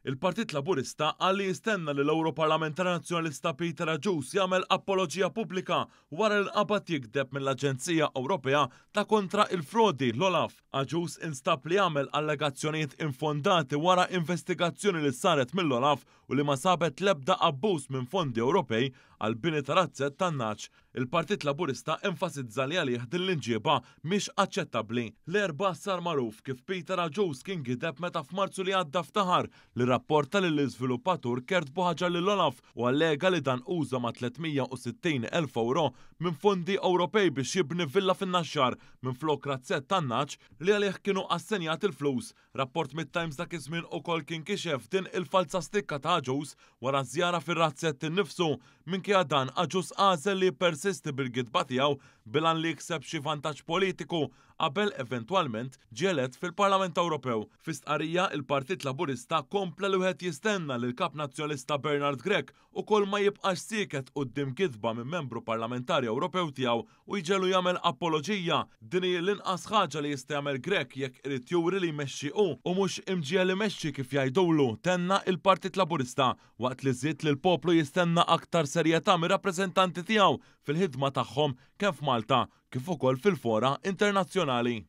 Il-Partit Laburista qal li jistenna li l-Ewroparlamentari Nazzjonalista Peter Agius jagħmel apoloġija pubblika wara li nqabad jigdeb mill-Aġenzija Ewropea ta' kontra il-frodi, l-OLAF. Agius instab li għamel allegazzjonijiet infondati wara investigazzjoni li saret mill-OLAF u li ma sabet l-ebda abbuż minn fondi Ewropej għal bini ta' razzett tan-nagħaġ. Il-Partit Laburista enfasizza li għalih din l-imġieba mhix aċċettabbli. L-Erbgħa sar magħruf kif Peter Agius kien gideb meta f'Marzu li għadda ftaħar li rrapporta lill-iżviluppatur Kurt Buhagiar lil Olaf u allega li dan uża ma' 360 elf ewro minn fondi Ewropej biex jibni villa fin-Naxxar minflok razzett tan-nagħaġ li għalih kienu assenjati l-flus. Rapport mit-Times dak iż-żmien ukoll kien kixef din il-falza stikka ta' Agius wara żjara fir-razzett innifsu. Minkejja dan, Agius għażel li jippersisti bil-gidba tiegħu bil-għan li jikseb xi vantaġġ politiku qabel eventwalment ġie elett fil-Parlament Ewropew. Fi stqarrija, il-Partit Laburista kompla li wieħed jistenna li l-Kap Nazzjonalista Bernard Grech ukoll ma jibqax sieket quddiem gidba minn membru parlamentari Ewropew tiegħu u jġegħlu jagħmel apoloġija. Din hi l-inqas ħaġa li jista' jagħmel Grech jekk irid juri li jmexxi hu u mhux imġiegħel imexxi kif jgħidulu, tenna il-Partit Laburista waqt li żied li l-poplu jistenna aktar serjetà mir-rappreżentanti tiegħu fil-ħidma tagħhom kemm f'Malta kif ukoll fil-fora internazzjonali.